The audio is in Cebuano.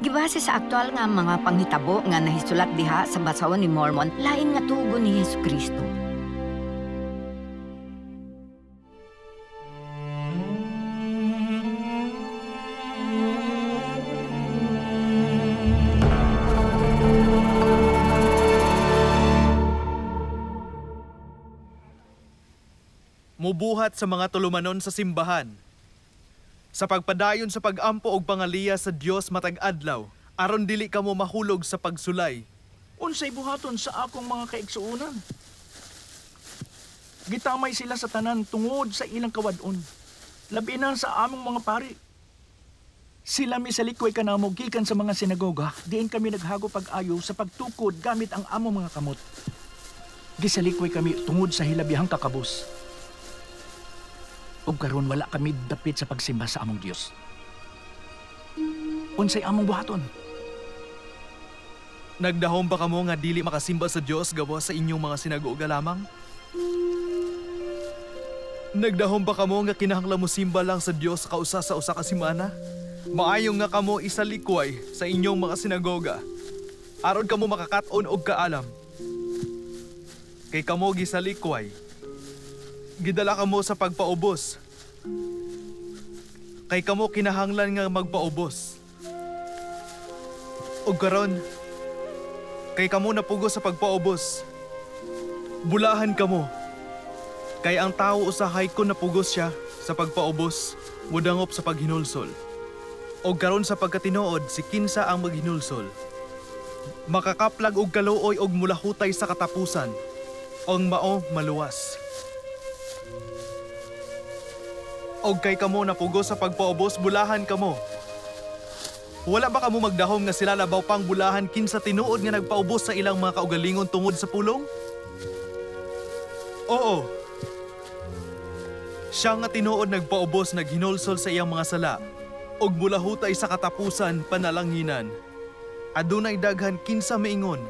Gibase sa aktual nga mga panghitabo nga nahisulat diha sa basahon ni Mormon, lain nga tugon ni Hesukristo. Mubuhat sa mga tulumanon sa simbahan. Sa pagpadayon sa pag-ampo og pangaliya sa Dios matag adlaw, aron dili kamo mahulog sa pagsulay. Unsay buhaton sa akong mga kaigsuonan? Gitamay sila sa tanan tungod sa ilang kawad-on. Labi na sa among mga pari. Sila misalikway kanamo gikan sa mga sinagoga, diin kami naghago pag-ayo sa pagtukod gamit ang among mga kamot. Gisalikway kami tungod sa hilabihang kakabos. Ug karon wala kami dapit sa pagsimba sa among Dios. Unsay among buhaton? Nagdahom ba kamo nga dili makasimba sa Dios gawas sa inyong mga sinagoga lamang? Nagdahom ba kamo nga kinahanglan mo simba lang sa Dios kausa sa usa ka semana? Maayo nga kamo isalikway sa inyong mga sinagoga aron kamo makakat-on og kaalam. Kay kamo gisalikway, gidala kamo sa pagpaubos. Kay kamo kinahanglan nga magpaubos. Og karon, kay kamo napugos sa pagpaubos, bulahan kamo. Kay ang tawo usahay kun napugos siya sa pagpaubos, mudangop sa paghinulsol. Og karon sa pagkatinuod, si kinsa ang maghinulsol, makakaplag og kaluoy og mulahutay sa katapusan, ang mao maluwas. Og kay kamo napugos sa pagpaubos, bulahan kamo. Wala ba kamo magdahom nga sila labaw pang bulahan kinsa tinuod nga nagpaubos sa ilang mga kaugalingon tungod sa pulong? Oo. Siya nga tinuod nagpaubos naghinulsol sa iyang mga sala, og mulahutay sa katapusan panalanginan. Adunay daghan kinsa maingon,